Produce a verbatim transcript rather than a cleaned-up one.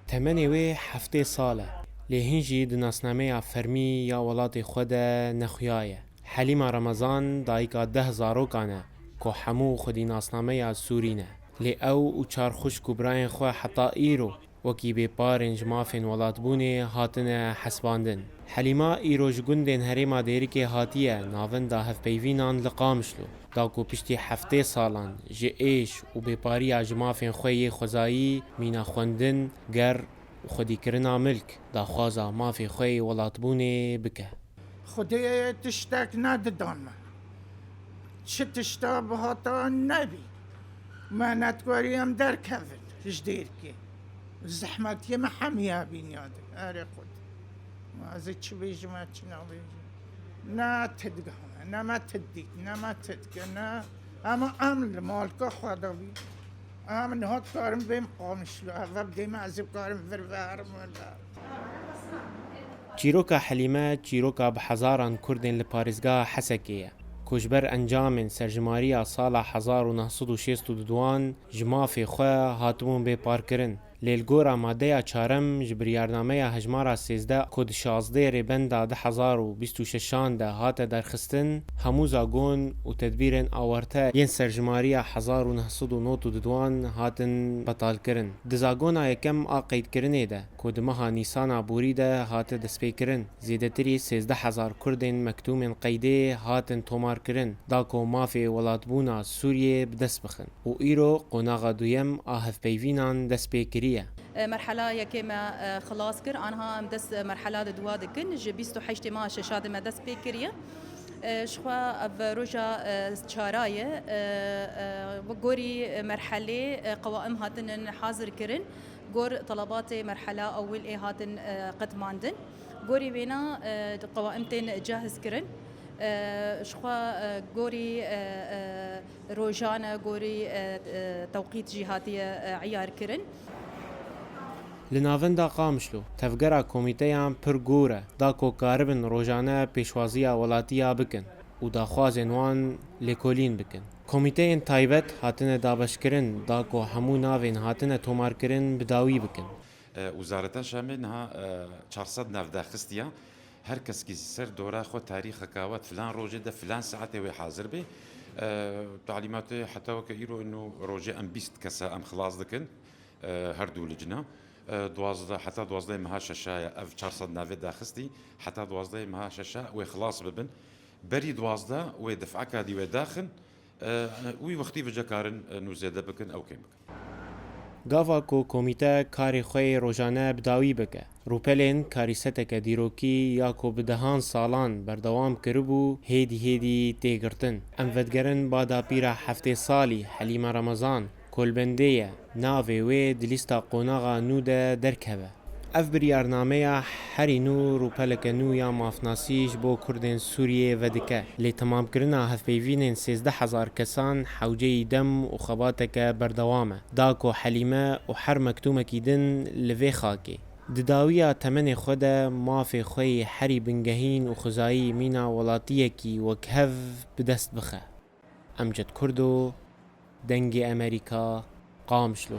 Temenê wê heftê sal e, lê hin jî di nasnameya fermî ya welatê xwe de nexuya ye. Helîma Remezan dayika deh zarokan e ku hemû xwedî nasnameya Sûrî ne. Lê ew û çar xwişk û birayên xwe heta îro wekî bêparên ji mafên welatbûnê hatine hesibandin. Helîma îro ji gundên herêma Dêrikê hatiye navenda hevpeyvînan li Qamişlo, da ku piştî heftê salan ji êş û bêpariya ji mafên xwe yê xwezayî, mîna xwendin, ger û xwedîkirina milk, daxwaza mafê xwe yê welatbûnê bike. Xwedê tiştek nedidan me. Çi tişta bihata nebî. Me netwarî em derkevin ji Dêrikê. Zehmetiyê me hemiya bîniyade. Erê Xwedê. Ez ê çi bêjim, ez çi nabêjim. Ne ti digihane, ne me ti dît, ne me ti dike, ne. Ama em li malka xwe de bî. Em niha dikarin bêm Qamişlo. Ev dême ez ê bikarim vir ve herim vir ve. Çîroka Helîme çîroka bi hezaran Kurdên li parêzgeha Hesekê ye, ku ji ber encamên serjimariya sala hezar û neh sed û şêst û duduan ji mafê xwe hatibûn bêparkirin. Lê li gora madeya çarem ji biryarnameya hejmara sêzdeh ku di şazdeh Rêbenda du hezar û bîst û şeşan de hate derxistin, hemû zagon û tedbîrên awarte yên serjimariya hezar û neh sed û nod û duduan hatin betalkirin. Di zagona yekem a qeydkirinê de, ku di meha Nîsana borî de hate destpêkirin, zêdetirî sêzdeh hezar Kurdên mektûmên qeydê hatin tomarkirin, da ku mafê welatbûna Sûriyê bi dest bixin û îro qonaxa duyem a hevpeyvînan dest pê kiriye. Merhela yekê me, e, xilas kir, aniha em dest merhela di dua dikin, ji bîst û heştê meha şeşa de me dest pê kiriye. E, ji xwe ev roja, e, çara ye, e, e, bi gorî merhelê, e, qewaim hatinin hazir kirin. Gor telebatê merhela ewil ê hatin, e, qedmandin. Gorî wêna, e, qewaim tên cehiz kirin. E, ji xwe, e, gorî, e, e, rojan e, gorî, e, e, tewqît jî hatiye, e, eyar kirin. Li navenda Qamişlo, tevgera komîteyan pir gor e, da ku karibin rojane pêşwaziya welatiya bikin û daxwazên wan lêkolîn bikin. Komîteyên taybet hatine dabeşkirin, da ku hemû navên hatine tomarkirin bi dawî bikin. E, Wezareta Şamê niha, e, çar sed nav daxistiye. Her keskî ser dora xwe tarîxeka we, filan rojê de, filan saetê wê hazir bê. E, talîmatê heta weke îro ino rojê em bîst kesa em xilas dikin, e, her du licna. E, duwazdeh, heta duwazdehê meha şeşa ye, ev çar sed navê daxistî, heta duwazdehê meha şeşa wê xilas bibin. Berî duwazdeh wê dif'eka dî wê daxin, e, wî wextî vice karin, e, nû zêde bikin, ew kêm bikin. Gava ku komîte karê xwe yê rojane bi dawî bike, rûpelên karîseteke dîrokî ya ku bi dehan salan berdewam kiribû, hêdî hêdî tê girtin. Em vedigerin bada pîra heftê salî Helîme Remezan, ku li bendê ye, navê wê di lîsta qonaxa nû de derkeve. Ev biryarnameya herî nû rûpeleke nû ya mafnasî ji bo Kurdên Sûriyê vedike, lê temamkirina hevpeyvînên sêzdeh hezar kesan hewceyî dem û xebateke berdewam e. Da ku Helîme û her mektûmekî din li vê xakê, di dawiya temenê xwe de mafê xwe yê herî bingehîn û xwezayî mîna welatiyekî wekhev bi dest bixe. Emcet Kurdo, Dengê Emerîka, Qamişlo.